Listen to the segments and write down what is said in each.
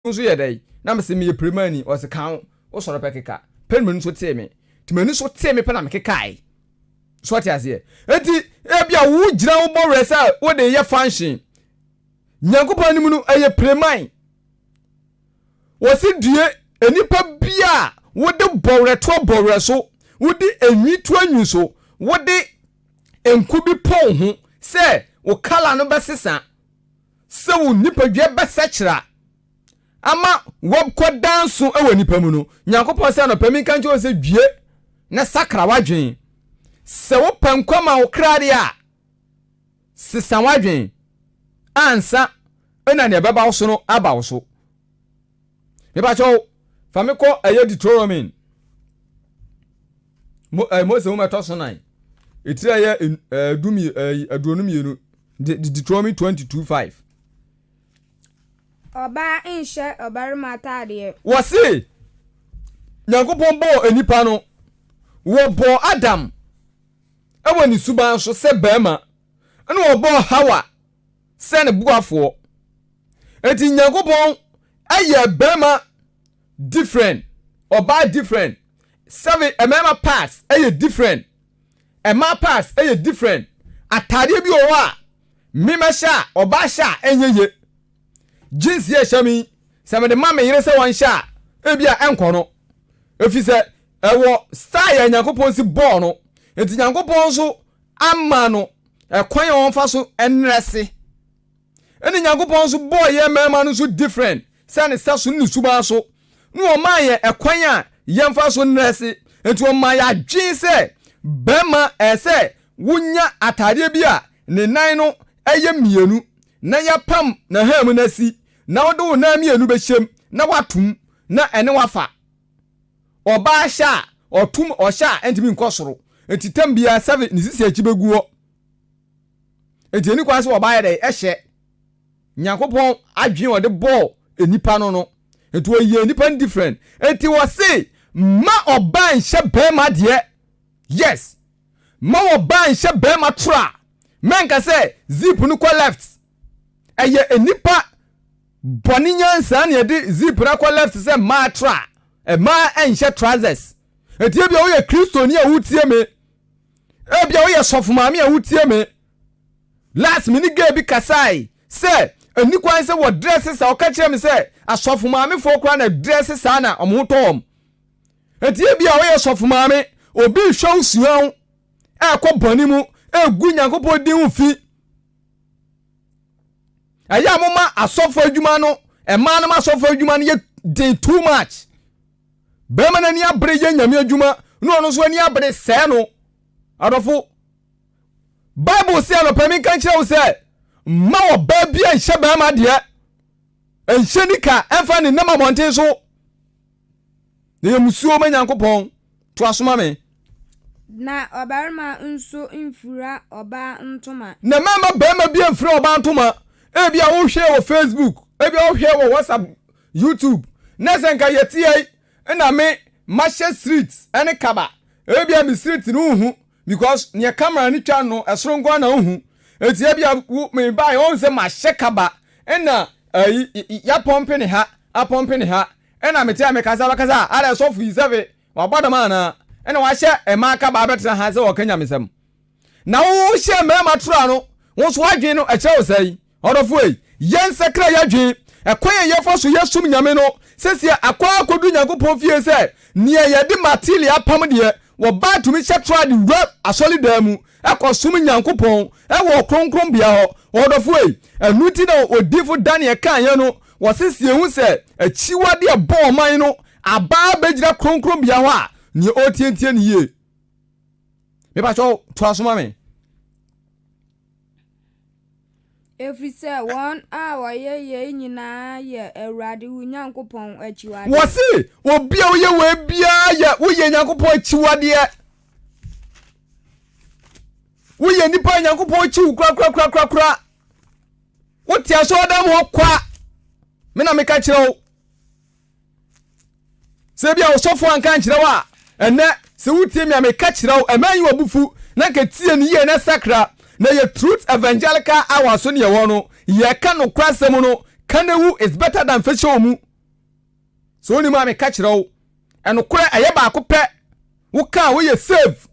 nso yɛ dɛn? Na mese meyɛ pirimani. Ɔse ka ho, wosɔre pɛ keka. Pɛ na m'ani so tee me. Nti m'ani so tee me pɛ na mekekae. So ɔte aseɛ? Enti ebia wogyina wo bɔ werɛ sɛ wode yɛ function. Nyankopɔn anim no ɛyɛ pireman. Wɔse due nnipa bi a wode bɔwerɛ to bɔwerɛ so, wode enwi to enwi so, wode nku bi pɔ wo ho sɛ wo kala no bɛsesa. Sɛ wo nipadua bɛsɛkyera ama wɔkɔ danso wɔ nipa mu no, Nyankopɔn sɛ anɔpa menka nkyerɛ wo sɛ due na sakra w'adwen. Sɛ wopɛ nkwa ma wo kra deɛ a, sesa w'adwen ansa na nea ɛbɛba wo so no aba wo so. Mepakyɛw, fa me kɔ ɛyɛ Deuteronomy. Mo, eh, Mose nwoma ɛtɔ so nan. Etiri a ɛyɛ eh, du eh, 22, Deuteronomy 22 5. Ɔbaa nhyɛ ɔbarima ataadeɛ. Wɔse Nyankopɔn bɔɔ nnipa no, wɔbɔɔ Adam wɔ ne suban so sɛ barima, ɛna wɔbɔɔ Hawa sɛ ne boafoɔ. Enti Nyankopɔn yɛɛ barima different, ɔbaa different, sɛbe mmarima parts yɛ different, mmaa parts yɛ different. Ataadeɛ bi wɔ hɔ a me mɛhyɛ a ɔbaa hyɛ a ɛnyɛ ye. Jeans yi a ɛhyɛ me yi, sɛ mede ma me yere sɛ ɔnhyɛ a, ebi a ɛnkɔ no. Ɛfiri sɛ ɛwɔ style a Nyankopɔn si bɔɔ no. Enti Nyankopɔn nso ama no ɛkwan a ɔmfa so nnrɛse. Ɛna Nyankopɔn nso bɔɔ yɛn mmarima no nso different sɛ ne sɛso ne ne suban so. Na ɔmaa yɛn ɛkwan a yɛmfa so nnrɛse. Nti ɔmaa yɛn adwene sɛ barima ɛyɛ sɛ wonya ataadeɛ bi a ne nan no ɛyɛ mmienu na yɛapam n'ahamu no asi na wode wo nan mmienu bɛhyɛm na woatom na ɛne wafa. Ɔbaa hyɛ a ɔtom ɔhyɛ a ɛntumi nkɔ soro. Nti tam biara sɛbe ne sisi akyi bɛgu hɔ. Enti ɛni kwan sɛ ɔbaa yɛ dɛ ɛhyɛ Nyankopɔn adwene ɔde bɔɔ nnipa no no. Enti ɔyɛ nnipa no different. Enti ɔse mma ɔbaa nhyɛ bɛrima deɛ. Yes. Mma ɔbaa nhyɛ bɛrima tra. Mɛnka sɛ zip no kɔ left. Ɛyɛ nnipa bɔne nyansa na yɛde zip no akɔ left sɛ mmaa tra. Mmaa ɛnhyɛ trousers. Enti ebia woyɛ Kristoni a wotie me. Ebia woyɛ sɔfo maame a wotie me. Last me ne girl bi kasae sɛ ɛnni kwan sɛ wɔ dress saa. Ɔka kyerɛ me sɛ asɔfo maamefoɔ koraa na dress saa na wɔn ho tɔ wɔn. Enti ebia woyɛ sɔfo maame, obi rehwɛ wo sua wo ɛrekɔ bɔne mu, ɛregu Nyankopɔn din ho fi. Ɛyɛ a moma asɔfo adwuma no, mmaa no ma asɔfo adwuma no yɛ den too much. Bɛrima no ani abere yɛ Nyame adwuma na ɔno nso ani abere sɛɛ no. Adɔfo, Bible se anɔpa mi nka nkyerɛ wo sɛ mma ɔbaa bi nhyɛ bɛrima deɛ, nhyɛ nika ɛmfa ne nam abɔnten so. Na yɛ musuo ma Nyankopɔn. To aso ma me. Na ɔbarima nso mfira ɔbaa ntoma. Na mɛma barima bi amfira ɔbaa ntoma. Ebia wohwɛ wɔ Facebook, ebia wohwɛ wɔ WhatsApp, YouTube, na sɛ nka yɛte ha yi na me mahyɛ street ne kaba, ebia me street no wonhu because nea camera no twa no ɛsoro nko ara na wohu. Enti ebia wo me baeɛ wohu sɛ mahyɛ kaba ɛna ayi yɛapɔmpe ne ha, apɔmpe ne ha, ɛna mete a mekasa bɛkasa a, ada sɔfo yi sɛbe wabɔ dam anaa? Ɛna wahyɛ mmaa kaba abɛtena ha sɛ wɔka nyamesɛm. Na wo hyɛ mmarima tra no, wo nso w'adwene no ɛkyerɛ wo sɛn? Ɔdɔfo ei, yɛnsakra y'adwene. Ɛkwan a yɛfa so yɛsom Nyame no, sesie akɔ akɔdu Nyankopɔn fie sɛ nea yɛde material apam deɛ, wɔbaa tumi hyɛ tra de wura asɔredan mu kɔsom Nyankopɔn wɔ kronkronbea hɔ. Ɔdɔfo ei, ɛno nti na odiyifo Daniel kaeɛ no, wɔse sɛ yɛhu sɛ akyiwadeɛ bɔ ɔman no aba abɛgyina kronkronbea hɔ a, nea ɔretie ntie no yie. Mepakyɛw, toa so ma me. Ɛfiri sɛ wɔn a wɔyɛ yei nyinaa yɛ Awurade wo Nyankopɔn akyiwadeɛ. Wɔse obi a woyɛ wei biara yɛ woyɛ Nyankopɔn akyiwadeɛ. Woyɛ nipa a Nyankopɔn kyi wo korakorakorakora. Wote asɔredan mu hɔ kwa. Me na meka kyerɛ wo. Sɛ ebia ɔsɔfo anka ankyerɛ wo a, ɛnnɛ sɛ wotie me a meka kyerɛ wo, ɛmma nyi w'abufu na nka tie no yie na sakra. Na yɛ Truth Evangelical Hour so ne yɛwɔ no, yɛka nokorɛ asɛm no, ka na wu is better than fa hyɛ wo mu. Sɛ wonim a meka kyerɛ wo. Ɛnokorɛ ɛyɛ baako pɛ. Woka a woyɛ save.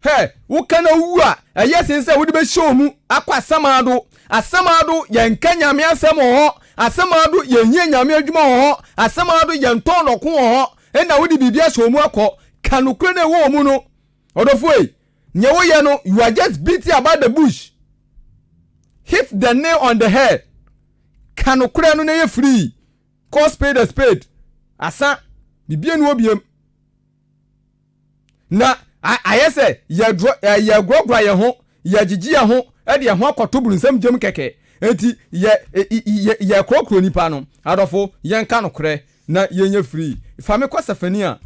Hɛ, woka na wowu a, ɛyɛ sen sɛ wode bɛhyɛ wɔn mu akɔ asamando. Asamando, yɛnka Nyame asɛm wɔ hɔ. Asamando, yɛnyɛ Nyame adwuma wɔ hɔ. Asamando, yɛntɔn dɔko wɔ hɔ. Ɛnna wode biribi ahyɛ wɔn mu akɔ. Ka nokorɛ no a ɛwɔ wɔn mu no. Ɔdɔfoɔ ei, nea woyɛ no, you are just beating about the bush. Hit the nail on the head. Ka nokorɛ no na yɛ free. Call spade a spade. Asa, biribi nni hɔ biom. Na ayɛ sɛ yɛgorɔgorɔ yɛn ho, yɛgyegye yɛn ho de yɛn ho akɔto bronsam gyam kɛkɛ. Enti yɛ yɛkorɔkorɔ nipa no. Adɔfo, yɛnka nokorɛ na yɛnyɛ free. Fa me kɔ Sefania.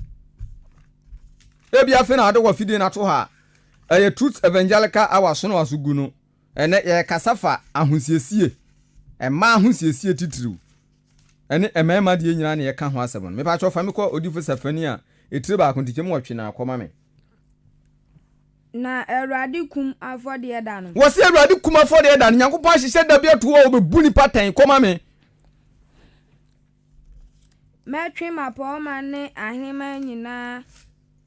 Ebia afei na wode w'afidie no ato hɔ a, ɛyɛ Truth Evangelical Hour so na waso gu no. Ɛnnɛ yɛrekasa fa ahosiesie, mmaa ahosiesie titiriw. Ɛne mmarima deɛ nyinaa na yɛka ho asɛm no. Mepakyɛw fa me kɔ odiyifo Sefania etire baako nkyekyɛmu nwɔtwe na kɔ ma me. Na Awurade kum afɔdeɛ da no. Wɔse Awurade kum afɔdeɛ da no, Nyankopɔn ahyehyɛ da bi ato hɔ a ɔbɛbu nnipa atɛn, kɔ ma me. Mɛtwe mmapɔmma ne ahemman nyinaa.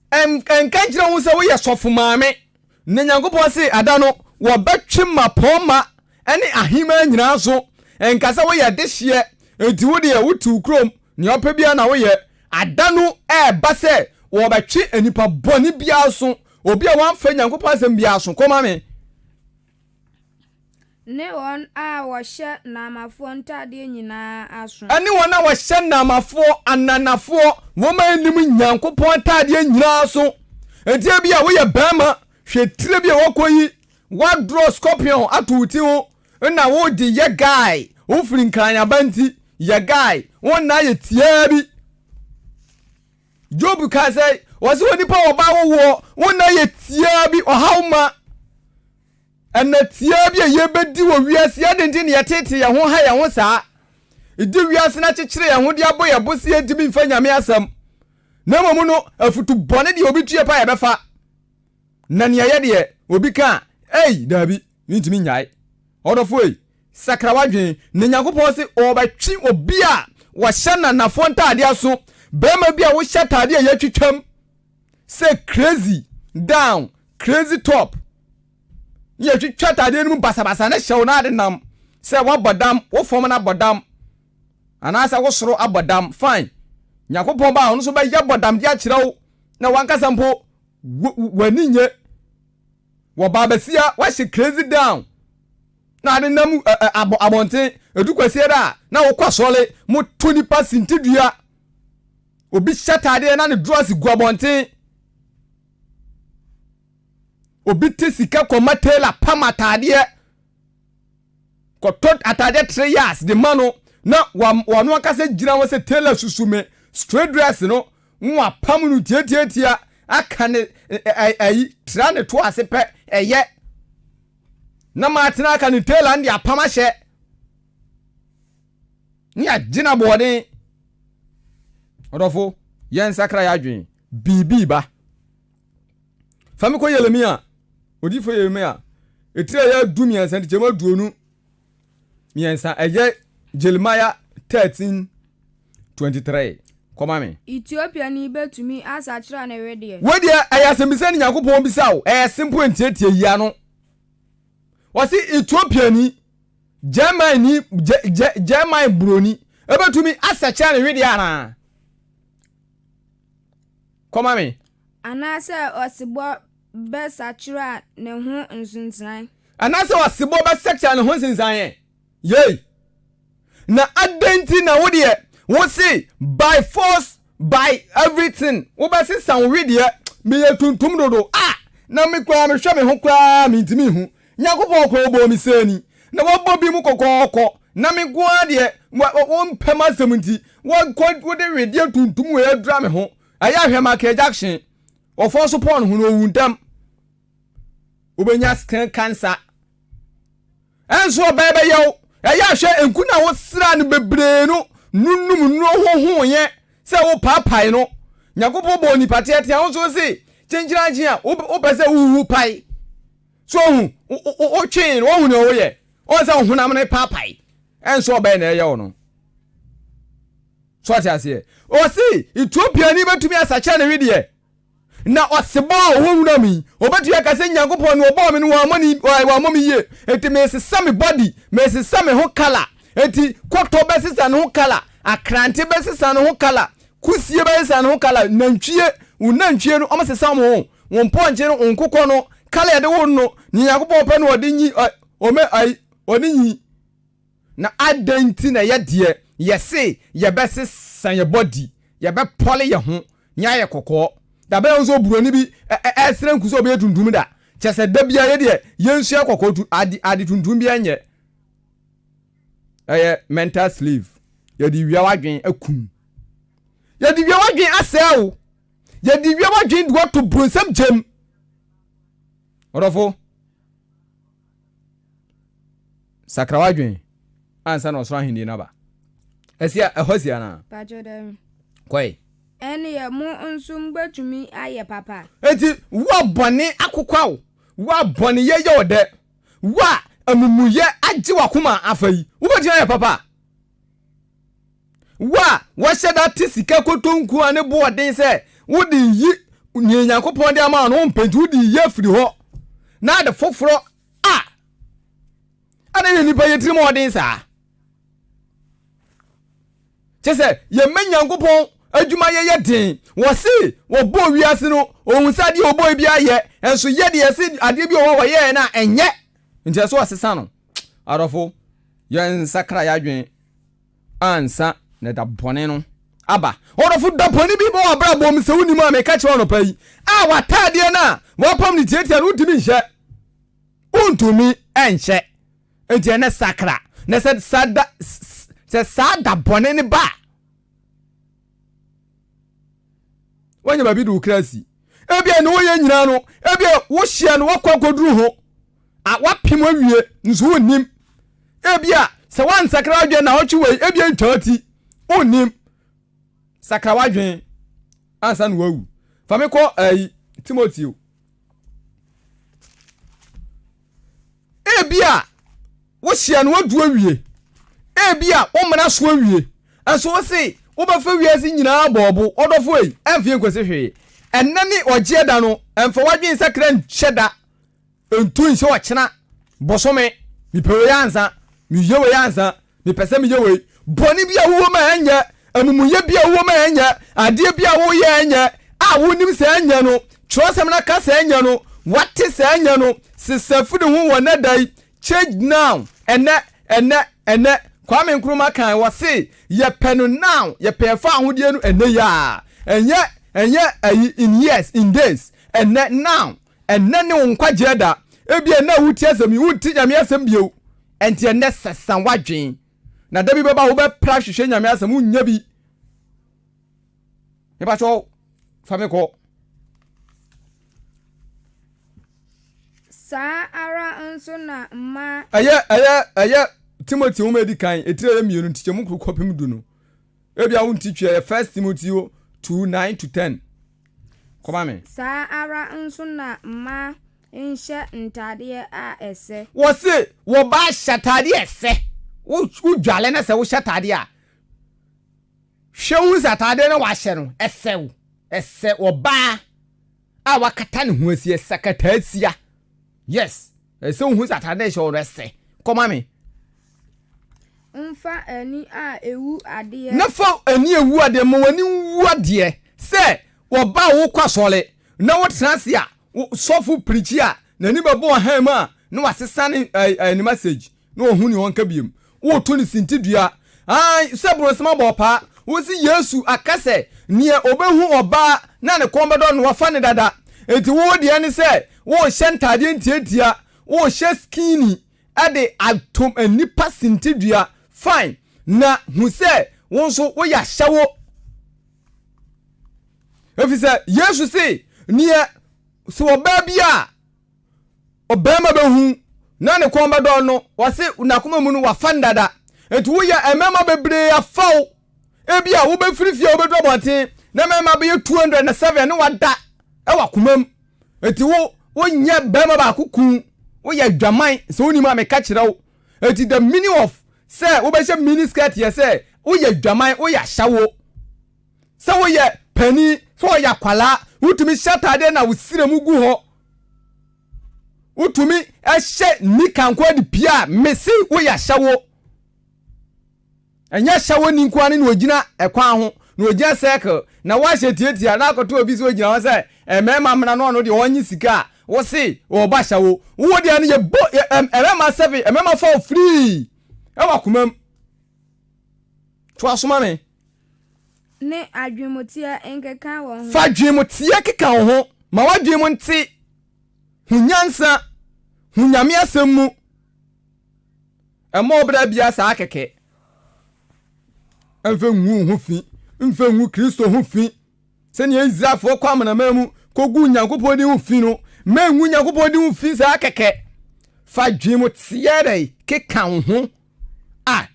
Ɛnka nkyerɛ wo ho sɛ woyɛ sɔfo maame. Na Nyankopɔn se, Ada no, wɔbɛtwe mmapɔmma ne ahemmaa nyinaa so. Nka sɛ woyɛ dehyeɛ, enti wo deɛ wote wo kurom, nea wopɛ biara na woyɛ. Ada no reba sɛ wɔbɛtwe nnipa bɔne biara so, obi a wamfa Nyankopɔn asɛm biara so. Kɔma me. Ne wɔn a wɔhyɛ Naamafoɔ ntadeɛ nyinaa aso. Ne wɔn a wɔhyɛ Naamafoɔ, ananafoɔ, wɔn a nnim Nyankopɔn ntadeɛ nyinaa aso. Enti ebia woyɛ barima, hwɛ tire bi a wɔkɔ yi, woadrɔ scorpion ato wo ti ho, na wode yɛ guy, wofiri Nkran aba nti, yɛ guy, wo nna yɛ tiaa bi. Job kaa sɛ, wɔse onipa a ɔba wowoɔ, wo nna yɛ tiaa bi, ɔhaw ma. Ɛnna tiaa bi a yɛbɛdi wɔ wiase yi, adɛn nti na yɛteetee yɛn ho ha yɛn ho saa? Di wiase no akyekyere yɛn ho de abɔ yɛn bo sɛ yɛntumi mfa Nyame asɛm. Na mmom no, afutu bɔne deɛ obi tue pa yɛbɛfa. Na nea ɛyɛ deɛ obi ka a, ei, daabi, mentumi nnyae. Ɔdɔfo ei, sakra w'adwene. Na Nyankopɔn se ɔrebɛtwe obi a wɔhyɛ nanafoɔ ntaadeɛ aso, barima bi a wohyɛ ataadeɛ a yɛatwitwam sɛ crazy down, crazy top, ne yɛtwitwa ataadeɛ no mu basabasa ne hyɛw na ade nam sɛ woabɔ dam, wo fam no abɔ dam, anaasɛ wo soro abɔ dam, fine. Nyankopɔn ba a ɔno nso bɛyɛ bɔdamdeɛ akyerɛ wo na wankasa mpo w'ani nye. Wɔ baabasia wahyɛ crazy down na ade nam abɔ abɔnten edu kwasie da a na wokɔ asɔre moto nipa sintidua obi hyɛ ataadeɛ na ne drɔs gu abɔnten obi te sika kɔma tailor pam ataadeɛ kɔtɔ ataadeɛ 3 yards de ma no na wɔn ankasa gyina hɔ sɛ tailor susu me straight dress no na wapam no tiatiatia aka ne ayi tra ne to ase pɛ ɛyɛ na maatena aka ne tailor no de apam ahyɛ ne agyina boɔden ɔdɔfo yɛn nsakra yɛ adwene biribi ba fa me kɔ Yeremia odiyifo Yeremia etiri a ɛyɛ 13 nkyekyɛmu 23 ɛyɛ Jeremiah 13 23 kɔma me. Etiopiani bɛtumi asakyera ne wedeɛ? Wei deɛ ɛyɛ asɛmbisa ne Nyankopɔn bisa o, ɛyɛ simple ntiatia yi ano. Wɔse Etiopiani, Germani, German buroni ɛbɛtumi asakyera ne wedeɛ anaa? Kɔma me. Anaasɛ ɔsebɔ bɛsakyera ne ho nsonsonoe? Anaasɛ ɔsebɔ bɛsakyera ne ho nsensaneɛ? Yei! Na adɛn nti na wo deɛ wo se by force by everything wobɛsesa wo wedeɛ? Meyɛ tuntum dodo ah! Na me koraa mehwɛ me ho koraa mentumi nhu. Nyankopɔn koraa ɔbɔɔ me sɛni na wabɔ bi mu kɔkɔɔkɔ na me nko ara deɛ wompɛ m'asɛm nti wɔkɔ wode wedeɛ tuntum wei adura me ho. Ɛyɛ a hwɛ Michael Jackson ɔfɔɔ so pɔn ho no ɔwu ntɛm. Wobɛnya skin cancer. Ɛnso ɔbaa bɛyɛ wo. Ɛyɛ a hwɛ nku no a wosraa no bebree no nunum nnuro hohoeɛ sɛ wopaapae no. Nyankopɔn bɔɔ nipa teatea wo nso wo se kyenkyenankyen a wopɛ sɛ wohuhu pae. So ohu wotwee no wohu nea woyɛ. Ɔn sɛ wo honam no paapae. Ɛnso ɔbɛyɛ na ɛyɛ wo no. So ɔte aseɛ? Ɔse Ethiopiani bɛtumi asakyera ne wedeɛ. Na ɔsebɔ a ɔwɔ nwura mu yi, ɔbɛtumi aka sɛ Nyankopɔn nea ɔbɔɔ me no wammɔ ne wammɔ me yie, enti meresesa me body, meresesa me ho colour. Enti kɔtɔ bɛsesa ne ho colour, akrante bɛsesa ne ho colour, kusie bɛsesa ne ho colour, nantwie, wo nantwie no, wɔsesa wɔn ho, wo mpɔnkye no, wo nkokɔ no, colour yɛde wo no, nea Nyankopɔn pɛ no ɔde nyi, ɔmɛ ayi, ɔde nyi. Na adɛn nti na yɛ deɛ yɛse yɛbɛsesa yɛ body, yɛbɛpɔle yɛ ho na yɛayɛ kɔkɔɔ? Da bɛn na wohu sɛ oburoni bi ɛresrɛ nku sɛ ɔbɛyɛ tuntum da? Kyerɛ sɛ da biara yɛ deɛ yɛnsua kɔkɔɔ tu ade ade tuntum biara nyɛ. Ɛyɛ mental slave. Yɛde wia w'adwene akum. Yɛde wia w'adwene asɛe wo. Yɛde wia w'adwene de wato bronsam gyam. Ɔdɔfo. Sakra w'adwene ansa na ɔsoro ahenni no aba. Asia, ɛhɔ asi anaa? Pakyɛ dɛn? Kɔe. Ɛnneɛ mo nso mobɛtumi ayɛ papa. Enti wo a bɔne akokwa wo, wo a bɔneyɛ yɛ wo dɛ, wo a amumuyɛ agye w'akoma afa yi, wobɛtumi ayɛ papa? Wo a wɔhyɛ da te sika kotonku a ne bo ɔden sɛ wode yi nea Nyankopɔn de ama wo no wompɛ nti wode yi afiri hɔ na ade foforɔ a ɛna yɛ nipa yɛ tirim ɔden saa. Kyɛ sɛ yɛmma Nyankopɔn adwuma yɛyɛ den. Wɔse wɔbɔɔ wiase no ohun sɛ adeɛ wɔbɔɔ bi ayɛ nso yɛ deɛ ɛse adeɛ bi wɔ hɔ a wɔyɛɛ no a ɛnyɛ nti ɛsɛ wɔsesa no. Adɔfo yɛnsakra yɛadwene ansa na da bɔne no aba. Ɔdɔfo, da bɔne bi ba w'abrabɔ mu sɛ wonim a meka kyerɛ anɔpa yi a w'ataadeɛ no a wapam no tiatia no wontumi nhyɛ. Wontumi nhyɛ. Enti ɛnɛ sakra. Na sɛ saa da sɛ saa da bɔne no ba a woanya baabi de wo kra si. Ebia ne woyɛ nyinaa no, ebia wohyia no wakɔ akɔduru ho. A wapem awie nso wonnim. Ebia sɛ woansakra w'adwene na ɔtwe wei, ebia ntwa ti. Wonnim. Sakra w'adwene ansa na wawu. Fa me kɔ ayi Timoteo. Ebia wohyia no wadu awie. Ebia womena so awie. Nso wo se wobɛfa wiase nyinaa bɔɔbo. Ɔdɔfo ei, ɛmfa nkosi hwee. Ɛnnɛ ne ɔgyeɛ da no, ɛmfa w'adwene sakra nhyɛ da. Ntu nhyɛ ɔkyena bosome, mepɛ wei ansa, meyɛ wei ansa, mepɛ sɛ meyɛ wei. Bɔne bi a wowɔ mu a ɛnyɛ, amumuyɛ bi a wowɔ mu a ɛnyɛ, adeɛ bi a woyɛ a ɛnyɛ, a wonim sɛ ɛnyɛ no, twerɛsɛm no aka sɛ ɛnyɛ no, wate sɛ ɛnyɛ no, sesa firi ho wɔ nnɛ da yi, change now, ɛnnɛ, ɛnnɛ, ɛnnɛ. Kwame Nkrumah kae, ɔse, yɛpɛ no now, yɛpɛ yɛfa ahodeɛ no ɛnnɛ yi ara, ɛnyɛ, ɛnyɛ ayi, in years, in days, ɛnnɛ, now. Ɛnnɛ ne wo nkwagyeɛ da. Ebia ɛnnɛ a woretie asɛm yi, wonte Nyame asɛm bio. Ɛnti ɛnnɛ sesa w'adwen. Na da bi bɛba a wobɛpra ahwehwɛ Nyame asɛm, wonnya bi. Mepakyɛw, fa me kɔ. Saa ara nso na mmaa. Ɛyɛ, ɛyɛ, ɛyɛ Timothy nwoma edi kan, etire ɛyɛ mmienu, nkyekyɛmu koro kɔpem du no. Ebia wonte twi, ɛyɛ First Timothy 2, 9 to 10. Kɔma me. Saa ara nso na mmaa nhyɛ ntadeɛ a ɛsɛ. Wɔse wɔbaa hyɛ ataadeɛ a ɛsɛ. Wo wodwale na sɛ wohyɛ ataadeɛ a, hwɛ hu sɛ ataadeɛ no wahyɛ no ɛsɛ wo. Ɛsɛ ɔbaa a wakata ne ho asie, ɛsɛ akataasia. Yes, ɛsɛ wohu sɛ ataadeɛ no ɛhyɛ wo no ɛsɛ. Kɔma me. Mfa ani a ɛwu adeɛ. Na fa ani a ɛwu adeɛ, ma w'ani nwu adeɛ sɛ wɔba a wokɔ asɔre na wotena ase a sɔfo pirikyi a n'ani bɛbɔ ɔhan mu a na wasesa ne ɛɛ ne message na ɔhu nea ɔnka biom. Woto no sintidua. Ae sɛ bronsam abɔ ɔpaa. Wose Yesu aka sɛ nea ɔbɛhu ɔbaa na ne kɔn bɛdɔ no wafa no dada. Enti wo deɛ ne sɛ worehyɛ ntaadeɛ ntiantia, worehyɛ skinny de ato nnipa sintidua, fine, na hu sɛ wo nso woyɛ ahyɛwo. Efisɛ Yesu se, neɛ sɛ ɔbaa bi a ɔbarima bɛhu na ne kɔn bɛdɔ no, wɔse n'akoma mu no wafa no dada. Enti woyɛ mmarima bebree afa wo. Ebi a wobɛfiri fie a wobɛduru abɔnten na mmarima bɛyɛ 207 ne wada wɔ akoma mu. Enti wo wonyɛ barima baako kun, woyɛ adwaman sɛ wonim a meka kyerɛ wo. Enti the meaning of sɛ wobɛhyɛ mini skirt yɛ sɛ. Woyɛ dwaman, woyɛ ahyɛwo. Sɛ woyɛ panin, sɛ woyɛ akwalaa, wotumi hyɛ ataadeɛ na wo srɛ mu gu hɔ. Wotumi hyɛ nika nko de pie a, mese woyɛ ahyɛwo. Ɛnyɛ ahyɛwo ni nko ara na ogyina ɛkwan ho, na ogyina circle, na woahyɛ tiatia na akɔto obi sɛ ogyina hɔ sɛ mmarima mmra na ɔno deɛ ɔnye sika a, wose ɔɔbɔ ahyɛwo. Wo deɛ no yɛbɔ mmarima sɛbe, mmarima fa wo free ɛwɔ akoma mu. Toa so ma me. Ne adwenemuteɛ nkeka wɔn ho. Fa adwenemuteɛ keka wo ho. Ma w'adwene mu nte. Hu nyansa. Hu Nyame asɛm mu. Mmɔ wo bra biara saa kɛkɛ. Mfa ngu wo ho fi. Mfa ngu Kristo ho fi. Sɛnea Israelfoɔ kɔ amanaman mu kɔguu Nyankopɔn din ho fi no, mma ngu Nyankopɔn din ho fi saa kɛkɛ. Fa adwenemuteɛ dɛn keka wo ho. A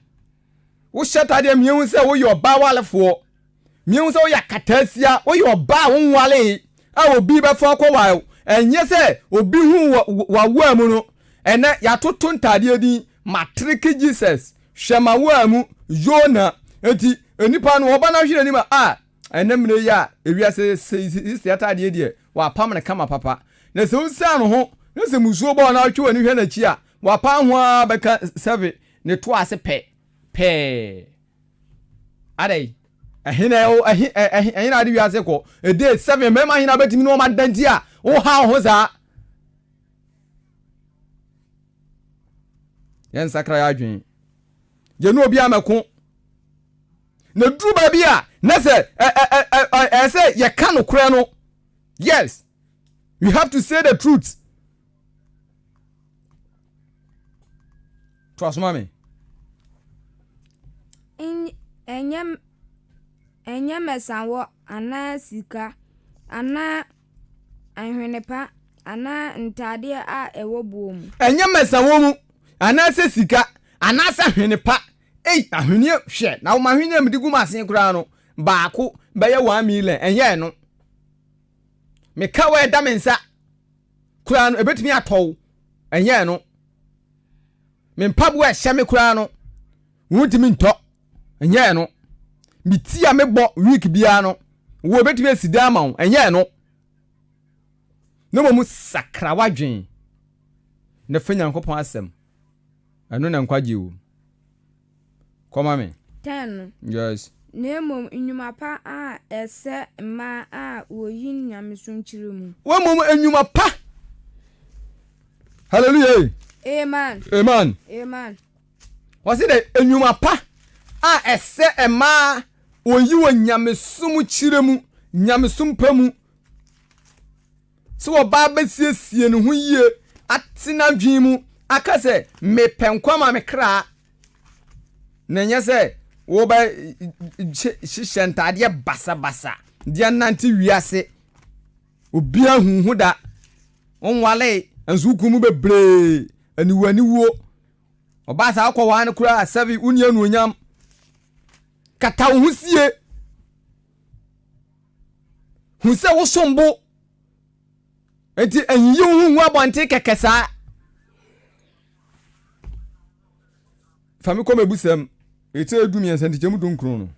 Wohyɛ ataadeɛ mmienu sɛ woyɛ ɔbaa warefoɔ, mmienu sɛ woyɛ akataasia, woyɛ ɔbaa a wonwaree a obi bɛfa akɔware wo. Ɛnyɛ sɛ obi hu w'awoa mu no, ɛnɛ yɛatoto ntaadeɛ din, Matriki Jesus, hwɛ m'awoa mu, Yona. Enti nnipa no wɔba no ahwɛ n'anim a, a ɛnɛ mmerɛ yi a ewiase sisi ataadeɛ deɛ wɔapam no kama papa. Na sɛ wosiane no ho na sɛ musuo bɔ na wotwe w'ani hwɛ n'akyi a, wɔapan ho ara bɛka sɛve ne to ase pɛ pɛɛ. Adɛn? Ɛhe na ɛwɔ ɛhe ɛhe ɛhe na ade wiase kɔ? Ɛde sɛbe mmarima he na bɛtumi ne wɔn ada nti a woha wo ho saa? Yɛnsakra yɛ adwene. Yɛne obi amɛko. Na duru baabi a na sɛ ɛ ɛ ɛ ɛ ɛ sɛ yɛka nokorɛ no. Yes, we have to say the truth. Toa so ma me. Ɛnyɛ ɛnyɛ mmɛsawɔ anaa sika anaa nhwene pa anaa ntaadeɛ a ɛwɔ boɔ mu. Ɛnyɛ mmɛsawɔ mu anaasɛ sika anaasɛ ahwene pa. Ei, ahweneɛ hwɛ na wo m'ahweneɛ a mede gu m'asen koraa no baako bɛyɛ 1 million ɛnyɛ ɛno. Me kawa a ɛda me nsa koraa no ebetumi atɔ wo ɛnyɛ ɛno. Me mpaboa a ɛhyɛ me koraa no wontumi ntɔ ɛnyɛ ɛno. Me ti a mebɔ week biara no wo ebetumi asi dan ama wo ɛnyɛ ɛno. Na mmom sakra w'adwen na fa Nyankopɔn asɛm ɛno na nkwagye wom. Kɔ ma me. 10 no. Yes. Na mmom nnwuma pa a ɛsɛ mmaa a wɔyi nyamesom kyerɛ mu. Wɔ mmom nnwuma pa. Hallelujah. Amen. Amen. Amen. Wɔsi dɛ nnwuma pa a ɛsɛ mmaa wɔyi wɔ nyamesom kyerɛ mu, nyamesom pa mu. Sɛ ɔbaa bɛsiesie ne ho yie, ate n'adwene mu, aka sɛ, mepɛ nkwa ma me kra, na ɛnyɛ sɛ wobɛhyehyɛ ntaadeɛ basabasa de anante wiase. Obiara hu ho da. Wonwalee, nso wo kunu mu bebree, aniwu aniwuo. Ɔbaa saa wokɔwaa no koraa, sɛbe wonni anuonyam. Kata wo ho sie. Hu sɛ wosom bo. Enti nyiyi wo ho ngu abɔnten kɛkɛ saa. Fa me kɔ m'abusɛm etire 13 nkyekyɛmu 19 no.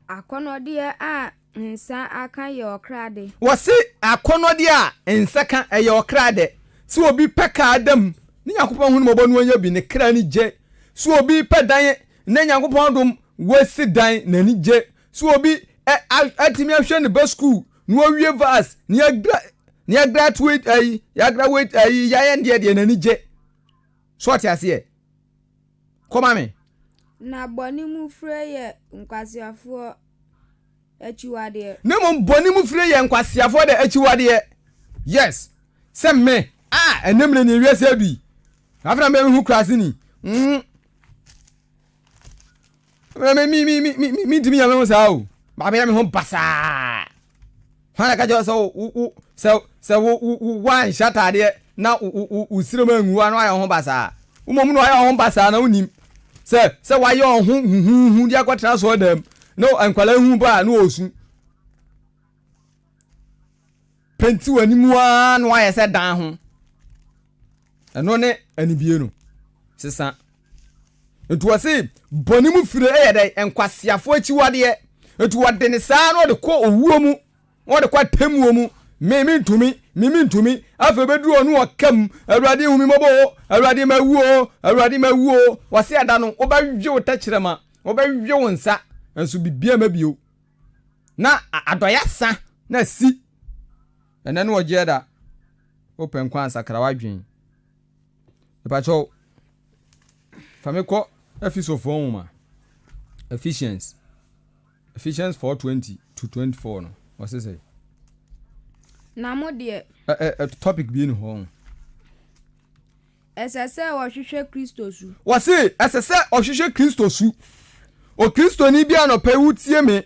Akɔnnɔdeɛ a nsa aka yɛ ɔkra de. Wɔse akɔnnɔdeɛ a nsa ka ɛyɛ ɔkra dɛ. Sɛ obi pɛ kaa da mu ne Nyankopɔn hu no mmɔbɔ na ɔnya bi, ne kra ani gye. Sɛ obi pɛ dan na Nyankopɔn adom wasi dan, n'ani gye. Sɛ obi atumi ahwɛ ne ba sukuu na wawie vas na yɛagraduate ayi, yɛagraduate ayi, yɛayɛ ndeɛ deɛ, n'ani gye. So ɔte aseɛ? Kɔma me. Na bɔne mu fire yɛ nkwaseafoɔ akyiwadeɛ. Na mmom bɔne mu fire yɛ nkwaseafoɔ dɛ akyiwadeɛ. Yes. Sɛ me, a ɛnɛ mmerɛ ni ewiase adu yi. Afei na mɛhu kurase ni. Mm. Me me me me me me ntumi yɛ me ho saa o. Baabɛyɛ me ho basaa. Hwan na ka kyerɛ sɛ wo wo sɛ sɛ wo wo wo woanhyɛ ataadeɛ na wo wo wo srem angu ano ayɛ wo ho basaa. Wo mmom na wayɛ wo ho basaa na wonim sɛ sɛ wayɛ wo ho huhuuhu de akɔtena asɔredan mu na nkwadaa hu ba a na wɔresu. Penti w'anim ara na wayɛ sɛ dan ho. Ɛno ne anibie no. Sesa. Nti wɔse bɔne mu fire yɛ dɛn? Nkwaseafoɔ akyiwadeɛ. Nti wɔde ne saa na wɔde kɔ owuo mu, na wɔde kɔ atemmuo mu. Me, mentumi, me, mentumi. Afei bɛduru hɔ no wɔka mu, Awurade hu me mmɔbɔ o, Awurade mawu o, Awurade mawu o. Wɔse ɛda no wobɛwe wo tɛkyerɛma, wobɛwe wo nsa, nso biribiara mma bio. Na adɔeɛ asa na asi. Ɛnɛ no ɔgyeɛ da. Wopɛ nkwa a sakra w'adwene. Mepakyɛw, fa me kɔ Efesofoɔ nwoma, Ephesians, Ephesians 4:20 to 24 no, ɔse sɛ. Na mo deɛ. Ɛ ɛ topic bi ni hɔ. Ɛsɛ sɛ wɔhwehwɛ Kristo su. Wɔse ɛsɛ sɛ ɔhwehwɛ Kristo su. Okristoni bi anɔpa yi wotie me.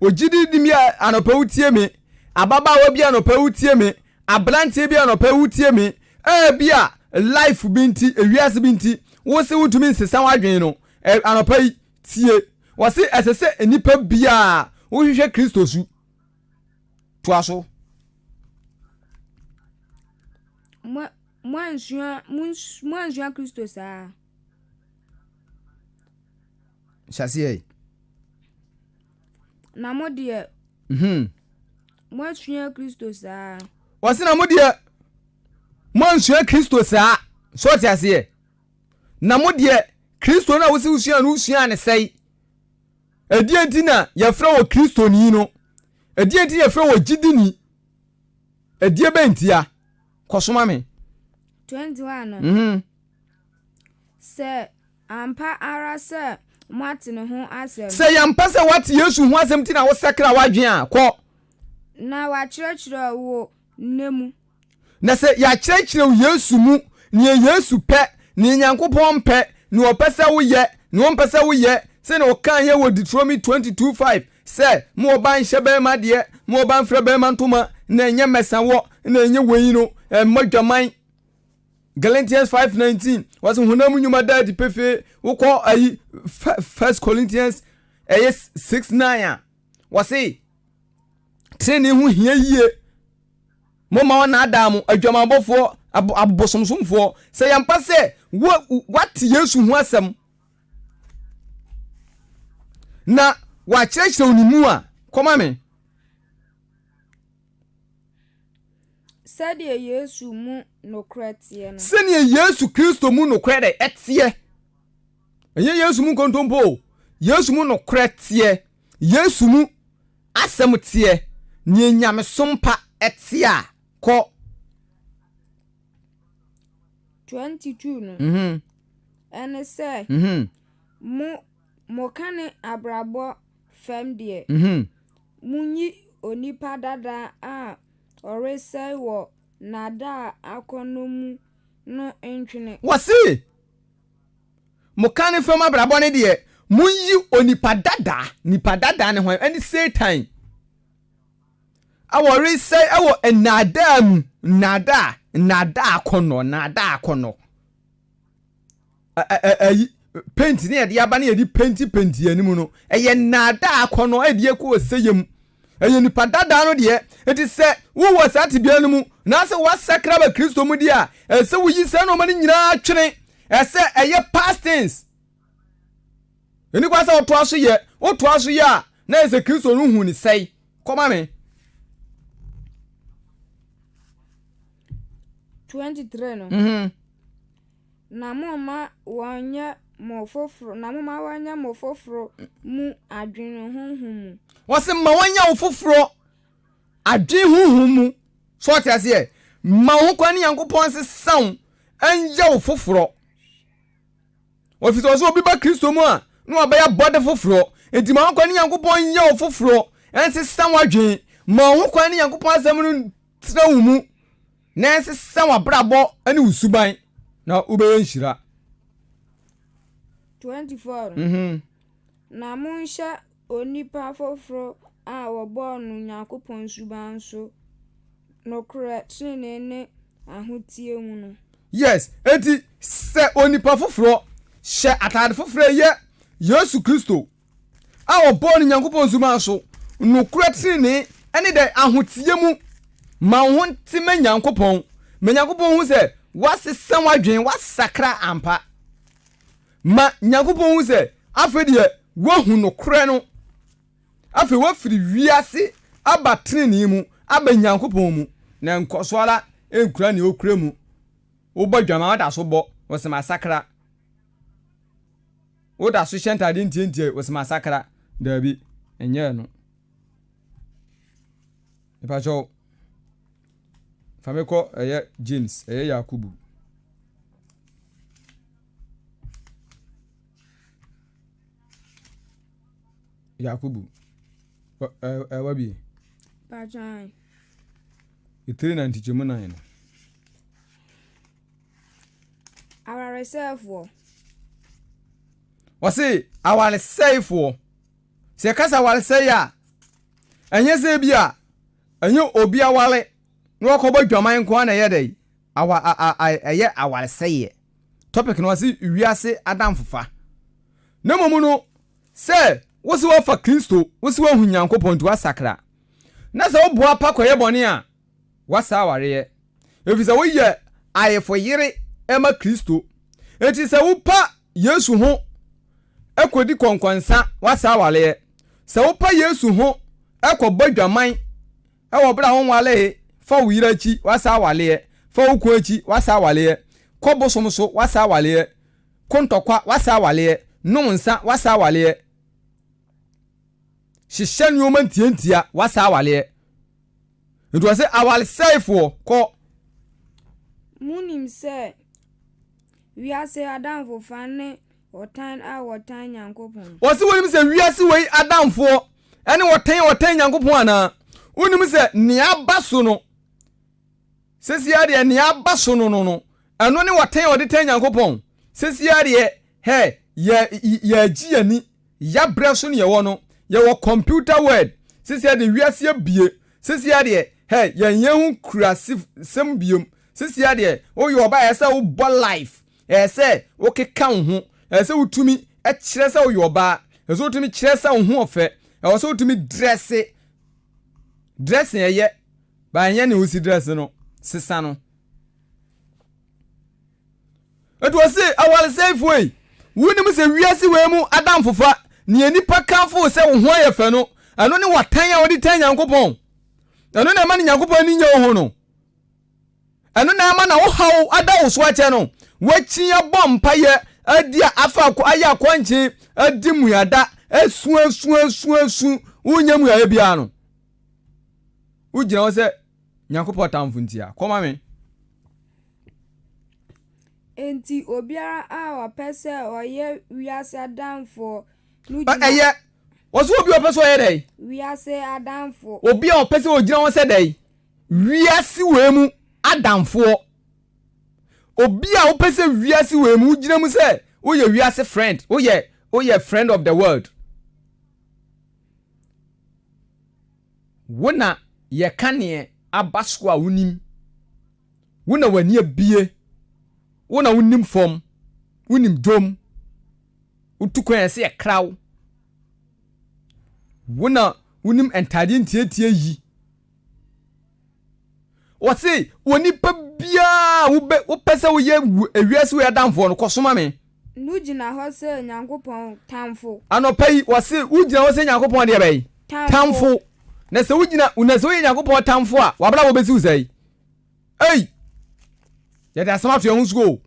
Ogyidini bi anɔpa wotie me. Ababaawa bi anɔpa wotie me. Aberanteɛ bi anɔpa wotie me. Ebia life bi nti, ewiase bi nti, wo se wontumi nsesa w'adwene no. Anɔpa yi, tie. Wɔse ɛsɛ sɛ nnipa biara wohwehwɛ Kristo su. Toa so. Moansua moansua Kristo saa. Hyɛ aseɛ yi. Na mo deɛ. Mhm. Moasua Kristo saa. Wɔsi na mo deɛ moansua Kristo saa. So ɔte aseɛ. Na mo deɛ Kristo no a wosi wosua no wosua ne sɛe. Ɛdeɛ nti na yɛfrɛ wɔ Kristoni no. Ɛdeɛ nti na yɛfrɛ wɔ gyidini. Ɛdeɛ bɛn ntia? Kɔsoma me. 21 no. Mhm. Sɛ ampa ara sɛ moate ne ho asɛm. Sɛ ɛyɛ ampa sɛ woate Yesu ho asɛm nti na wosakra w'adwene a, kɔ. Na wɔakyerɛkyerɛ wo ne mu. Na sɛ yɛakyerɛkyerɛ wo Yesu mu, nea Yesu pɛ, nea Nyankopɔn mpɛ, nea ɔpɛ sɛ woyɛ, nea ɔmpɛ sɛ woyɛ, sɛnea ɔkaeɛ wɔ Deuteronomy 22:5 sɛ, Mo ɔbaa nhyɛ barima adeɛ, mo ɔbaa mfira barima ntoma, na ɛnyɛ mmɛsawɔ, na ɛnyɛ wei no, mmɔ dwaman. Galatians 5:19 wɔsi honam nnwuma da adi pefee wokɔ ayi First Corinthians ɛyɛ 6:9 a wɔsi trenee ho hia yie mo ma wɔnaadaa mo adwamanbɔfoɔ abosomsomfoɔ sɛ yɛmpa sɛ wate Yesu ho asɛm na wɔakyerɛkyerɛ wo ne mu a kɔma me Sɛdeɛ Yesu mu nokorɛ teɛ no. Sɛdeɛ Yesu Kristo mu nokorɛ dɛ ɛteɛ. Ɛnyɛ Yesu mu nkontompo o. Yesu mu nokorɛ teɛ. Yesu mu asɛm teɛ. Neɛ nyamesom pa ɛteɛ a, kɔ. 22 no. Ɛne sɛ, mo, mo kane abrabɔ fam deɛ, monyi onipa dada a ɔresɛe wɔ nnaadaa akɔnnɔ mu no ntwene. Wɔse, Mo kane fam abrabɔ no deɛ, monyi onipa dada, nipa dada ne hwan? Ɛne Satan, a wɔresɛe wɔ nnaadaa mu, nnaadaa, nnaadaa akɔnnɔ, nnaadaa akɔnnɔ. Ayi paint ne yɛde aba ne yɛde penti penti anim no ɛyɛ nnaadaa akɔnɔ ɛde ɛkɔ ɔsɛyɛ mu ɛyɛ nipa dadaa no deɛ eti sɛ wowɔ saa tebea no mu na sɛ wasakra ba Kristo mu deɛ a ɛsɛ woyi saa nneɛma no nyinaa twene ɛsɛ ɛyɛ past things ɛni kwa sɛ wotoa so yɛ wotoa so yɛ a na ɛsɛ Kristo no hu ne sɛe kɔma me 23 no. Mm -hmm. Na momma wɔnyɛ mo foforo, na momma wɔnyɛ mo foforo mu adwene honhom mu. Wɔse ma wɔnyɛ wo foforɔ adwene honhom mu. So ɔte aseɛ? Ma wo ho kwan ne Nyankopɔn nsesa wo nyɛ wo foforɔ. Wɔfiri sɛ ɔsɛ obi ba Kristo mu a na wabɛyɛ abɔde foforɔ. Nti ma wo kwan ne Nyankopɔn nyɛ wo foforɔ nsesa w'adwene. Ma wo ho kwan ne Nyankopɔn asɛm no tena wo mu. Na ɛnsesa w'abrabɔ ne wo suban, na wobɛyɛ nhyira. 24 no, mhm. na monhyɛ onipa foforo a wɔbɔɔ no Nyankopɔn suban so nokorɛ tenenee ne ahoteɛ mu no. Yes, enti sɛ onipa foforɔ hyɛ atade foforɔ ɛyɛ Yesu Kristo a wɔbɔɔ no Nyankopɔn suban so, nokorɛ tenenee ne dɛn? Ahoteɛ mu. Ma wo ho nte ma Nyankopɔn. Ma Nyankopɔn hu sɛ woasesa w'adwene, woasakra ampa. Ma Nyankopɔn hu sɛ afei deɛ woahu nokorɛ no. Afei woafiri wiase aba tenenee mu, aba Nyankopɔn mu, na nkɔ so ara nkura nea wokura mu. Wobɔ dwaman, woda so bɔ, wose masakra. Woda so hyɛ ntade ntiantia, wose masakra. Daabi, ɛnyɛ ɛno. Mepakyɛw, fa me kɔ ɛyɛ James, ɛyɛ Yakubu. Yakubu, ɛwɔ bi. Pakyɛw. Etire na ntikyɛmu nan no. Awaresɛefoɔ. Wɔse awaresɛefoɔ. Sɛ yɛka sɛ awaresɛe a, ɛnyɛ sɛ bi a ɛnyɛ obi aware na wakɔbɔ dwaman nko ara na ɛyɛ dɛ awa a a ɛyɛ awaresɛeɛ. Topic no wɔse wiase adamfofa. Na mmom no sɛ wose woafa Kristo, wose woahu Nyankopɔn nti woasakra. Na sɛ woboa pa kɔyɛ bɔne a, Woasa awareɛ, ɛfiri sɛ woyɛ ayefoyere ma Kristo. Enti sɛ wopa Yesu ho kɔdi kɔnkɔnsa, woasa awareɛ. Sɛ wopa Yesu ho kɔbɔ adwaman wɔ berɛ a wonwaree, fa wo yere akyi, woasa awareɛ. Fa wo kunu akyi, woasa awareɛ. Kɔ bosom so, woasa awareɛ. Ko ntɔkwa, woasa awareɛ. Nom nsa, woasa awareɛ. Hyehyɛ nneɛma ntiantia, woasa awareɛ. Nti ɔse awaresɛefoɔ kɔ. Monim sɛ wiase adamfofa ne ɔtan a wɔtan Nyankopɔn. Ɔse wonim sɛ wiase wei adamfoɔ ne ɔtan a wɔtan Nyankopɔn anaa? Wonim sɛ nea aba so no, sesia deɛ nea aba so no no no, ɛno ne ɔtan a wɔde tan Nyankopɔn. Sesia deɛ, hɛ, yɛ, yɛagye yɛn ani Yabrɛ so ne yɛwɔ no yɛwɔ computer word sesia deɛ wiase abue sesia deɛ hɛ yɛn yɛn ho kura sɛm biom sesia deɛ woyɛ ɔbaa ɛyɛ sɛ wobɔ life ɛyɛ sɛ wokeka wo ho ɛyɛ sɛ wotumi kyerɛ sɛ woyɛ ɔbaa ɛyɛ sɛ wotumi kyerɛ sɛ wo ho ɔfɛ ɛwɔ sɛ wotumi drɛse dressing ɛyɛ ba ɛnyɛ ne wosi drɛse no sesa no. Enti ɔse, Awaresɛefoɔ yi, wonnim sɛ wiase wei mu adamfofa, nea nnipa kamfo wo sɛ wo ho ayɛ fɛ no, ɛno ne w'atan a wode tan Nyankopɔn? Ɛno na ɛma ne Nyankopɔn ani nnye wo ho no? Ɛno na ɛma na wo haw ada wo so akyɛ no? Woakyi abɔ mpaeɛ, adi afa ayɛ akɔnkye, adi mmuada, asu asu asu asu, wonyɛ mmuaeɛ biara no. Wogyina hɔ sɛ Nyankopɔn tamfo ntia. Kɔma me. Enti obiara a ɔpɛ sɛ ɔyɛ wiase adamfoɔ no gyina. Ɛyɛ. Wɔsɛ obi a ɔpɛ sɛ ɔyɛ dɛn? Wiase adamfo. Obi a ɔpɛ sɛ ɔgyina hɔ sɛ dɛn? Wiase wei mu adamfoɔ. Obi a wopɛ sɛ wiase wei mu wogyina mu sɛ woyɛ wiase friend, woyɛ woyɛ friend of the world. Wo na yɛka neɛ aba so a wonim. Wo na w'ani abue, wo na wonim fam, wonim dwom, wotu kwan a ɛsɛ yɛkra wo. Wo na wonim ntadeɛ ntiatia yi. Wɔse onipa biara wobɛ wopɛ sɛ woyɛ ewiase wei adamfoɔ no kɔsoma me. No gyina hɔ sɛ Nyankopɔn tamfo. Anɔpa yi wɔse wogyina hɔ sɛ Nyankopɔn deɛ bɛyi? Tamfo. Na sɛ wogyina na sɛ woyɛ Nyankopɔn tamfo a w'abrabɔ bɛsi wo sɛe. Ei! Yɛde asɛm ato yɛn ho so o.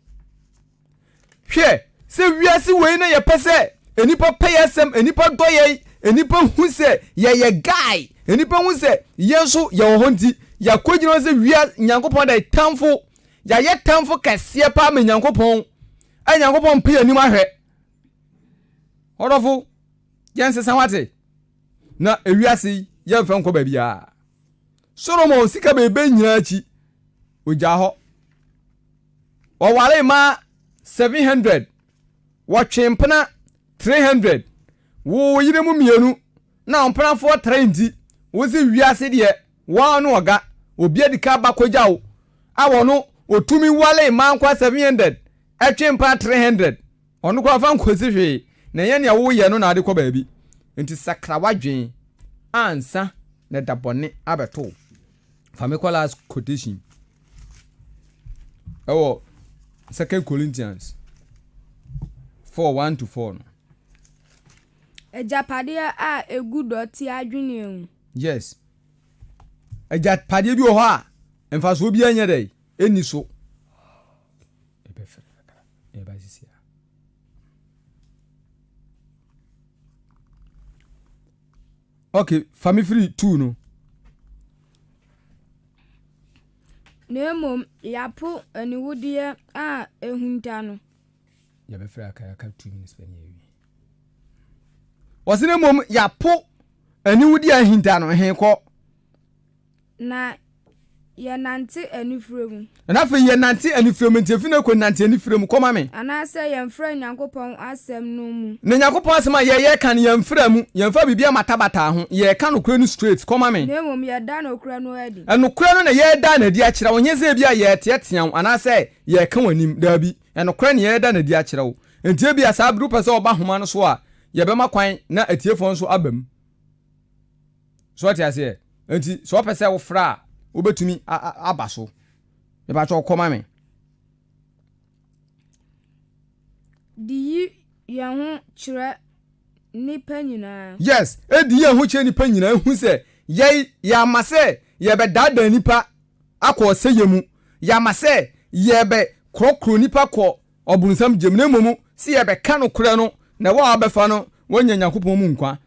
Hwɛ, sɛ wiase wei na yɛpɛ sɛ nnipa pɛ yɛn asɛm, nnipa dɔ yɛn, nnipa hu sɛ yɛyɛ guy, nnipa hu sɛ yɛn nso yɛwɔ hɔ nti, yɛakɔgyina hɔ sɛ wia Nyankopɔn dɛ tamfo. Yɛayɛ tamfo kɛseɛ paa ma Nyankopɔn. A Nyankopɔn mpɛ yɛn anim ahwɛ. Ɔdɔfo, yɛnsesa wate. Na ewiase yi, yɛmfa nkɔ baabiara. Solomon sika bebrebe nyinaa akyi, ogyaa hɔ. Ɔwaree mmaa 700, wɔtwee mpena 300, woo yere mu mmienu, na mpenafoɔ tere nti, wose wiase deɛ, wɔn ne ɔga, obi adi ka ba kɔgya wo, a wɔno otumi waree mmaa nkoa 700, ɛtwe mpena 300, ɔno koraa ɔfa nkɔsi hwee, na ɛnyɛ nea woyɛ no na ade kɔ baabi. Nti sakra w'adwene ansa na da bɔne abɛto wo. Fa me kɔ last quotation ɛwɔ Second Corinthians. 4 1 to 4 no. Agyapadeɛ a ɛgu dɔteɛ adweneɛ mu. Yes. Agyapadeɛ bi wɔ hɔ a mfasoɔ biara nyɛ dɛ ɛnni so. Ɛbɛfrɛ kakra. Ɛba sisi a. Okay, fa me firi 2 no. Na mmom yɛapo aniwudeɛ a ɛhunta no. Yɛbɛfrɛ aka aka 2 minutes pɛ ne yɛawie. Wɔse na mmom yɛapo aniwudeɛ a ahinta no, he kɔ. Na yɛnante anifire mu. Na afei yɛnante anifire mu, nti efi no kɔ nante anifire mu, kɔma me. Anaasɛ yɛmfra Nyankopɔn asɛm no mu. Na Nyankopɔn asɛm a yɛ yɛka no yɛmfra mu, yɛmfa biribi mmatabataa ho, yɛka nokorɛ no straight, kɔma me. Na mmom yɛda nokorɛ no adi. Nokorɛ no na yɛreda no adi akyerɛ wo, nyɛ sɛ ebia yɛreteatea wo anaasɛ yɛreka w'anim, daabi, nokorɛ na yɛreda no adi akyerɛ wo. Enti ebia saa bere wopɛ sɛ ɔba nhoma no so a, yɛbɛma kwan na atiefoɔ nso aba mu. So ɔte aseɛ? Enti sɛ ɔpɛ sɛ wofra a, wobɛtumi aba so. Mepakyɛ ɔkɔ ma me. De yi yɛn ho kyerɛ nnipa nyinaa. Yes, edi yɛn ho kyerɛ nnipa nyinaa ehu sɛ yɛn yɛama sɛ yɛbɛdaadaa nnipa akɔ ɔsɛeɛ mu, yɛama sɛ yɛbɛkorɔkorɔ nnipa kɔ ɔbonsam gyem, na mmom sɛ yɛbɛka nokorɛ no, na wo a wobɛfa no, woanya Nyankopɔn mu nkwa.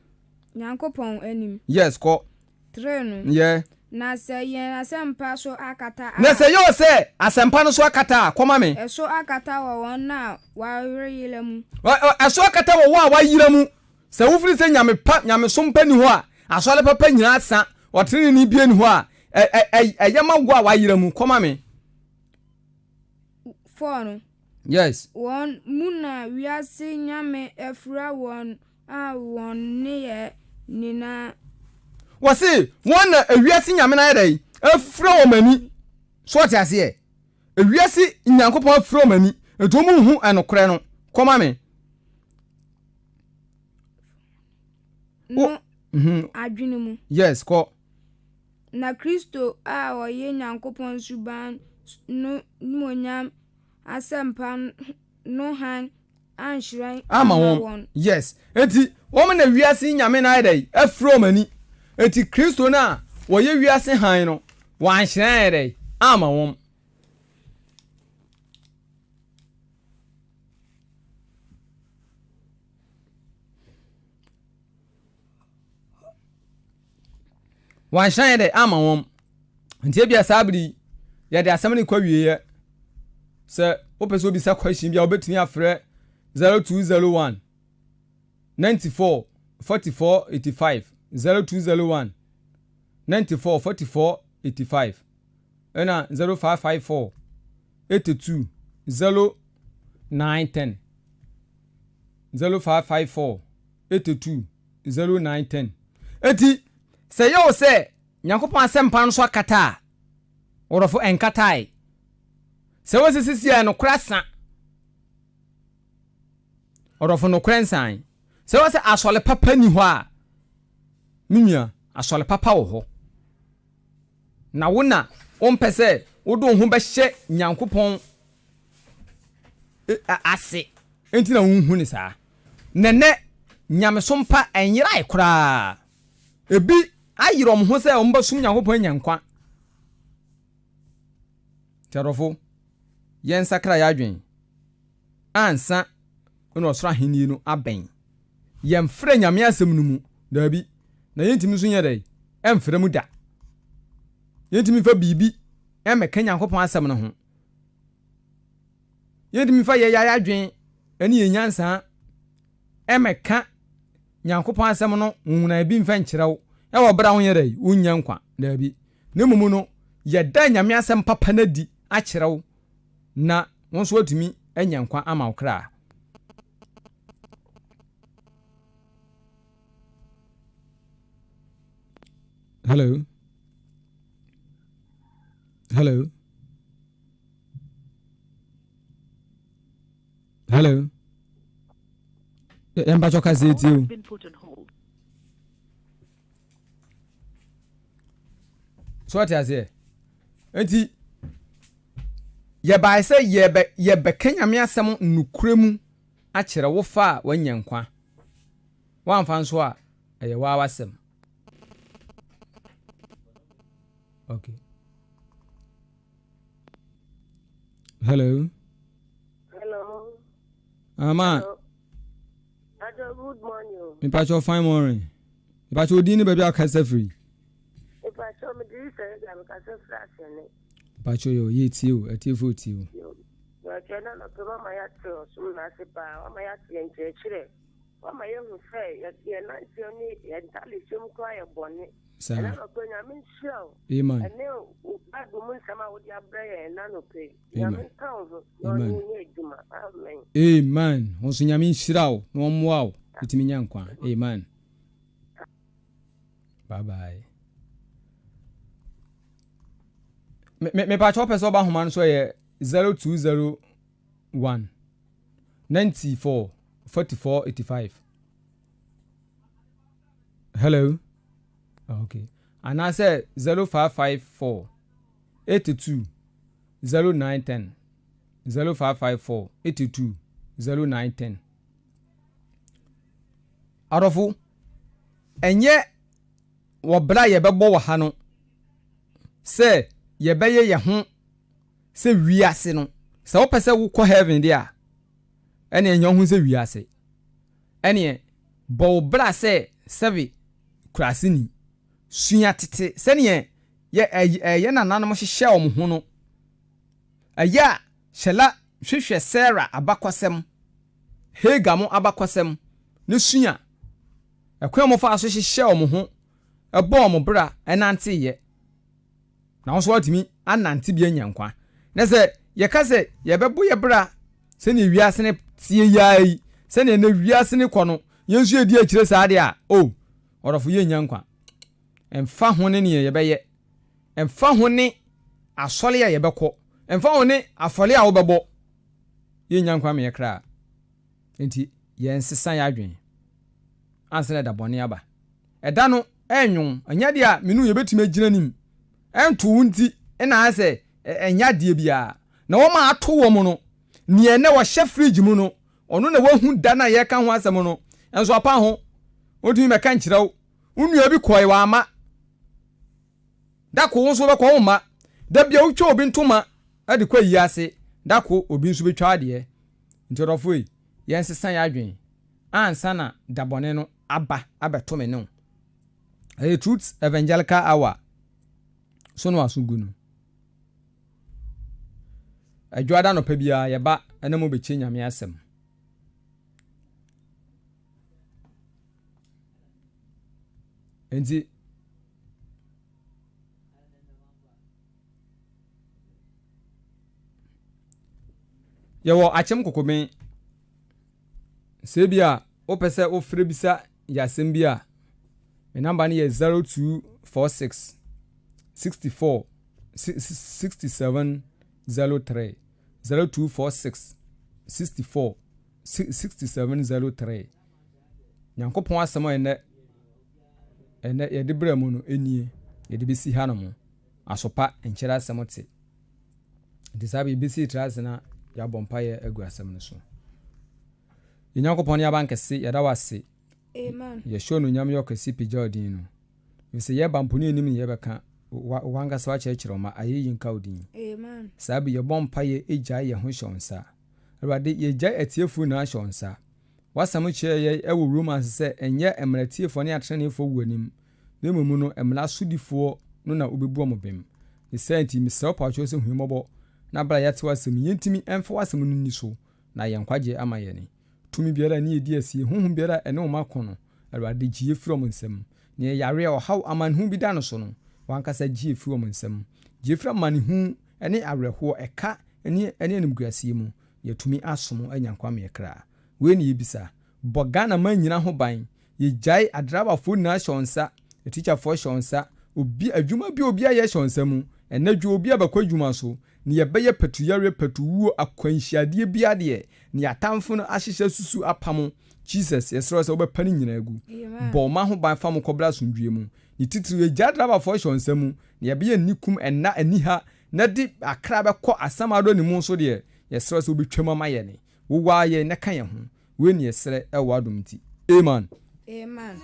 Nyankopɔn anim. Yes, kɔ. Tre no. Yɛ. Na sɛ yɛn asɛmpa so akata a. Na sɛ ɛyɛ wo sɛ asɛmpa no so akata a, kɔ ma me. Ɛso akata wɔ wɔn a wɔayera mu. Ɛso akata wɔ wɔn a wɔayera mu. Sɛ wofiri sɛ nyame pa, nyamesom pa nni hɔ a, asɔre papa nyinaa asa, ɔteneneeni biara nni hɔ a, ɛ, ɛ, ɛyɛ ma wo a wɔayera mu. Kɔ ma me. 4 no. Yes. Wɔn mu na wiase nyame afura wɔn a wɔn nneyɛɛ nyinaa. Wɔse wɔn na ewiase nyame no ayɛ dɛn? Afura wɔn ani. So wɔte aseɛ? Ewiase Nyankopɔn afura wɔn ani, nti wɔn nhu ɛnokorɛ no. Kɔma me. No adwene mu. Yes, kɔ. Na Kristo a ɔyɛ Nyankopɔn suban no animuonyam asɛmpa no hann anhyerɛn amma wɔn. Yes. Enti wɔn na wiase nyame no ayɛ dɛn? Afura wɔn ani. Enti Kristo no a wɔyɛ wiase hann no, wanhyerɛn ayɛ dɛn? Amma wɔn. Wanhyerɛn ayɛ dɛn? Amma wɔn. Nti ebia saa bere yi, yɛde asɛm no rekɔ awieeɛ. Sɛ wopɛ sɛ wobisa question bi a, wobɛtumi afrɛ 0201 94 44 85 0201 94 44 85 ɛna 0554 82 0910 0554 82 0910 Enti sɛ ɛyɛ wo sɛ Nyankopɔn asɛmpa no so akata a, ɔdɔfo, ɛnkatae. Sɛ wose sisi a nokorɛ asa, ɔdɔfo, nokorɛ nsan. Sɛ wose asɔre papa nni hɔ a, me nua, asɔre papa wɔ hɔ. Na wo na wompɛ sɛ wode wo ho bɛhyɛ Nyankopɔn ase nti na wonhu no saa. Na nnɛ, nyamesom pa ɛnyerae koraa. Ebi ayere wɔn ho sɛ wɔbɛsom Nyankopɔn anya nkwa. Nti adɔfo, yɛnsakra yɛn adwene ansa na ɔsoro ahenni no abɛn. Yɛmfrɛ Nyame asɛm no mu, daabi, na yɛntumi nso nyɛ dɛn? Ɛmfrɛ mu da. Yɛntumi mfa biribi mmɛka Nyankopɔn asɛm no ho. Yɛntumi mfa yɛn yɛn adwene ne yɛn nyansa mmɛka Nyankopɔn asɛm no nwonwae bi mfa nkyerɛ wo wɔ bere a wonyɛ dɛn? Wunnya nkwa. Daabi. Na mmom no, yɛda Nyame asɛm papa no adi akyerɛ wo na wo nso woatumi anya nkwa ama wo kra. Hello. Hello. Hello. Yɛmpatwɔ kasa etie o. So ɔte aseɛ? Nti yɛbae sɛ yɛbɛ yɛbɛka Nyame asɛm nokorɛ mu. akyerɛ wo fa a woanya nkwa. Woamfa nso a, ɛyɛ wo ara w'asɛm. Okay. Hello. Hello. Ama. Hello. Ajo, good morning. Mpacho fine morning. Mpacho odin ne baabi a kasa firi. Mpacho me di sɛ ɛda me kasa firi asɛne. Mpacho yo yɛ tie o atiefo tie o. Mpacho na nɔpɛ mama yɛate ɔsom na ase paa wama yɛate yɛn nkyerɛkyerɛ wama yɛhu sɛ yɛn nanteɛ ne yɛn ntale hyɛm koraa yɛ bɔne. Saa. Ɛna nɔpɛ Nyame nhyira wo. Amen. Ɛne Bible mu nsɛm a wode abrɛ yɛn ɛna nɔpɛ yi. Amen. Nyame nka wo ho na ɔne wo nyɛ adwuma. Amen. Amen. Wo nso Nyame nhyira wo na ɔmmoa wo wotumi nya nkwa. Amen. Bye bye. Me me me pakyɛ wopɛ sɛ ɔba ahoma no so ɛyɛ 0201 94 44 85. Hello. Oh, okay. Anaasɛ 0554 82 0910 0554 82 0910. Adɔfo, ɛnyɛ wɔ bere a yɛbɛbɔ wɔ ha no sɛ yɛbɛyɛ yɛn ho sɛ wiase no. Sɛ wopɛ sɛ wokɔ heaven de a, ɛneɛ nyɛ wo ho sɛ wiase. Ɛneɛ bɔ wo bra sɛ sɛbe kuraseni. Sua tete sɛdeɛ yɛ ɛ yɛn nananom hyehyɛɛ wɔn ho no. Ɛyɛ a hyɛ la hwehwɛ Sarah abakɔsɛm, Hagar mo abakɔsɛm na sua ɛkwan a wɔfaa so hyehyɛɛ wɔn ho, bɔɔ wɔn bra nanteeɛ. Na wo nso woatumi anante bi anya nkwa. Na sɛ yɛka sɛ yɛbɛbɔ yɛn bra sɛdeɛ wiase no teɛ yi ara yi, sɛdeɛ ɛnɛ wiase no kɔ no, yɛn nso yɛdi akyire saa deɛ a, o, ɔdɔfo yɛnnya nkwa. Ɛmfa ho ne neɛ yɛbɛyɛ, ɛmfa ho ne asɔre a yɛbɛkɔ, ɛmfa ho ne afɔre a wobɛbɔ, yɛnnya nkwa meɛ koraa. Enti yɛnsesa yɛn adwene ansa na ɛda bɔne aba. Ɛda no ɛnwon, ɛnyɛ adeɛ a me ne wo yɛbɛtumi agyina anim. Ɛnto wo nti na ayɛ sɛ ɛnyɛ adeɛ biara. Na wɔn a ato wɔn no, nea ɛnnɛ wɔhyɛ fridge mu no, ɔno na wahu da no a yɛreka ho asɛm no. Nso apa ho, ɔntumi mmɛka nkyerɛ wo. Wo nua bi kɔe, wamma. Da ko wo nso wobɛkɔ, womma. Da bi a wotwa obi ntoma de kɔ ayi ase, da ko obi nso bɛtwa adeɛ. Nti ɔdɔfoɔ yi, yɛnsesa yɛn adwene ansa na da bɔne no aba abɛto me ne wo. Ɛyɛ Truth Evangelical Hour so na waso gu no. Adwoada nɔpa biara yɛba na mo bɛkyɛ Nyame asɛm. Nti yɛwɔ akyem kokoben. Sɛ ebi a wopɛ sɛ wofrɛ bisa yɛ asɛm bi a, me namba no yɛ 0246 64 67 03 0246 64 67 03. Nyankopɔn asɛm a ɛnɛ ɛnɛ yɛde brɛ mu no nie, yɛde bɛsi ha nom. Asopa nkyerɛ asɛm te. Nti saa bɛ yɛbɛsi tra ase na yɛabɔ mpaeɛ agu asɛm no so. Yɛn Nyankopɔn ne abankɛse, yɛda wo ase. Amen. Yɛhyɛ onuonyam yɛ ɔkɛse pagya wo din no. Efisɛ yɛba mpo ne yɛnim ne yɛbɛka, w'ankasa woakyerɛkyerɛ wo ma ayeyi nka wo din. Amen. Saa bere yɛbɔ mpaeɛ gyae yɛn ho hyɛ wo nsa. Awurade, yɛgyae atiefoɔ nyinaa hyɛ wo nsa. W'asɛm kyerɛɛ yɛn wɔ Romans sɛ ɛnyɛ mmara tiefoɔ ne ateneneefoɔ wɔ w'anim, na mmom no mmara sodifoɔ no na wobɛbu wɔn bem. Ne saa nti, mesrɛ wo pawokyɛw sɛ hu yɛn mmɔbɔ na bere a yɛate w'asɛm yi, yɛntumi mfa w'asɛm no nni so na ayɛ nkwagyeɛ ama yɛn. Tumi biara a ɛne yɛn di asie, honhom biara a ɛne wɔn ako no, Awurade, gye yɛn firi wɔn nsam. Nea yareɛ, ɔhaw, amanehunu bi da no so no, w'ankasa gye yɛn firi wɔn nsam. Gye yɛn firi amanehunu ne awerɛhoɔ, ɛka ne ne animguaseɛ mu, na yɛatumi asom wo anya nkwa ama yɛn kra. Wei na yɛbisa. Bɔ Ghana man nyina ho ban. Yɛgyae adrabafoɔ nyinaa hyɛ wo nsa, atikyafoɔ hyɛ wo nsa, obi, adwuma bi a obiara yɛ hyɛ wo nsa mu. Ɛnadwo obiara bɛkɔ adwuma so, ne yɛbɛyɛ patuyareɛ, patuwuo, akwanhyiadeɛ biara deɛ, ne yɛatamfo no ahyehyɛ asusu apamo. Jesus, yɛsrɛ wo sɛ wobɛpa ne nyinaa agu. Bɔ wo mma ho ban fa mo kɔbra asomdwoeɛ mu. Ne titiriw, yɛgyae adrabafoɔ hyɛ wo nsa mu, ne yɛbɛyɛ nnikum, ɛnna, aniha, na de akra bɛkɔ asamado ne mu nso deɛ, yɛsrɛ wo sɛ wobɛtwam ama yɛn. Wowaa yɛn na ka yɛn ho. Wei ne yɛsrɛ ɛwɔ w'adom nti. Amen. Amen.